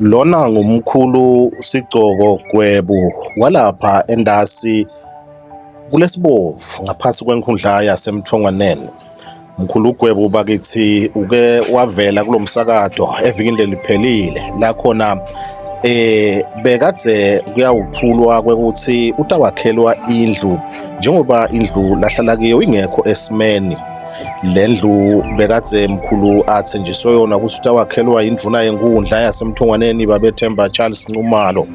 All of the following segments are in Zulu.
Lona ngumkhulu Sigcoko Gwebu walapha entasi kulesibovu ngaphasi kwenkundla yaseMthongwaneni. Mkhulu Gwebu bakithi uke wavela kulomsakato evikini leliphelile la khona bekadze kuyawuthulwa kwekuthi utawakhelwa indlu njengoba indlu lahlala kuyo ingekho esimeni. Le ndlu bekadze mkhulu athenjiswe yona ukuthi utawakhelwa indvuna yenkundla yaseMthongwaneni babethemba Charles Nxumalo.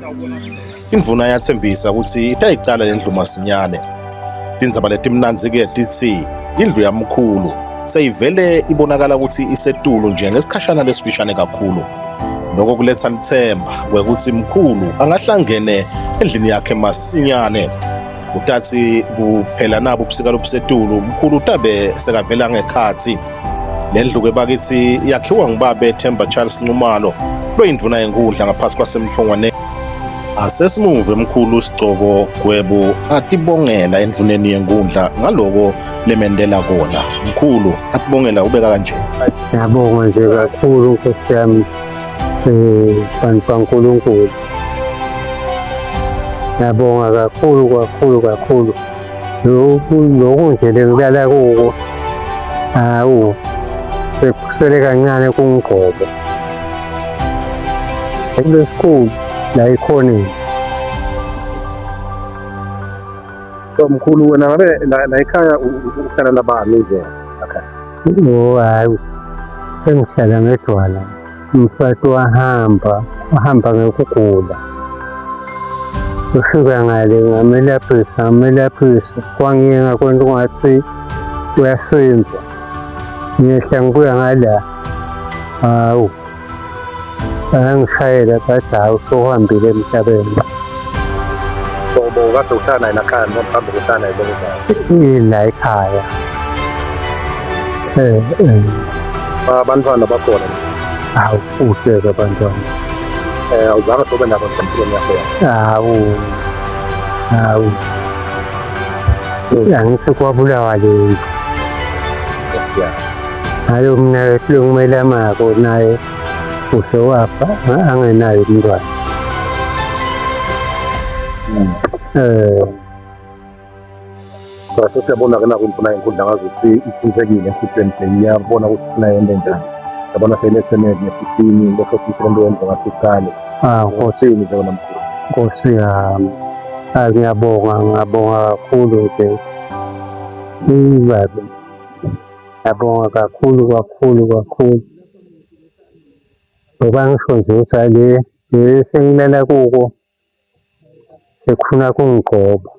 Indvuna yathembisa ukuthi itayicala le ndlu masinyane. Tindzaba letimnandzi-ke titsi indlu yamkhulu seyivele ibonakala ukuthi isetulu nje ngesikhashana lesifishane kakhulu. Lokho kuletha lithemba kwekuthi mkhulu angahlangene endlini yakhe masinyane. Utathi kuphela nabo ubusika lobusetulu mkhulu utabe sekavela ngekhathi. Le ndlu ke bakithi yakhiwa ngubabe Themba Charles Nxumalo loyindvuna yenkundla ngaphasi kwaseMthongwane. Asesimuve mkhulu Sigcoko Gwebu atibongela endvuneni yenkundla ngaloko lemendela kona. Mkhulu atibongela ubeka kanje. Ngiyabonga nje kakhulu Nkosi yami bantu baNkulunkulu. Ngiyabonga kakhulu kakhulu kakhulu. Lokhu lokhu nje lengilala kuko hawu sekusele kancane kungigqobo. Kulesikhulu la ikhoneni. So mkhulu wena ngabe la ekhaya uhlala nabani nje? Okay. Oh hayi sengihlala ngedwala. Umfati wahamba, wahamba ngokugula. Ufika ngale ngamelaphisa, ngamelaphisa. Kwangiyenga kwento ngathi uyasinda. Ngiyehla ngibuya ngala. Hawu, bayangishayela bathi hawu sewuhambile emhlabeni. So bowukade uhlala naye lakhaya noma mhlawumbe uhlala naye kwenye indawo? La ekhaya. Eh, eh. Abantwana bakhona? Hawu, kuhle-ke abantwana. Awuzange sobe nabo empilweni yakho? Hawu, hawu. Angithi kwabulawa le Yeah. Nalo mnakethu longimelamako naye usewafa angenayo umntwana. Eh. Bese siyabona-ke naku imfuna yenkundla ngazuthi ithintekile emfutweni seyiyabona ukuthi ifuna yente njani. Yabona seyilethe ne-15 lokho umsebenzi wendlu ngathi uqale. Ah, Nkosi Uthini nje wena mkhulu? Nkosi yami. Ah, ngiyabonga, ngiyabonga kakhulu nje. Babe. Ngiyabonga kakhulu kakhulu kakhulu. Ngoba ngisho nje ukuthi hhayi le le sengilala kuko sekufuna kungigqoba.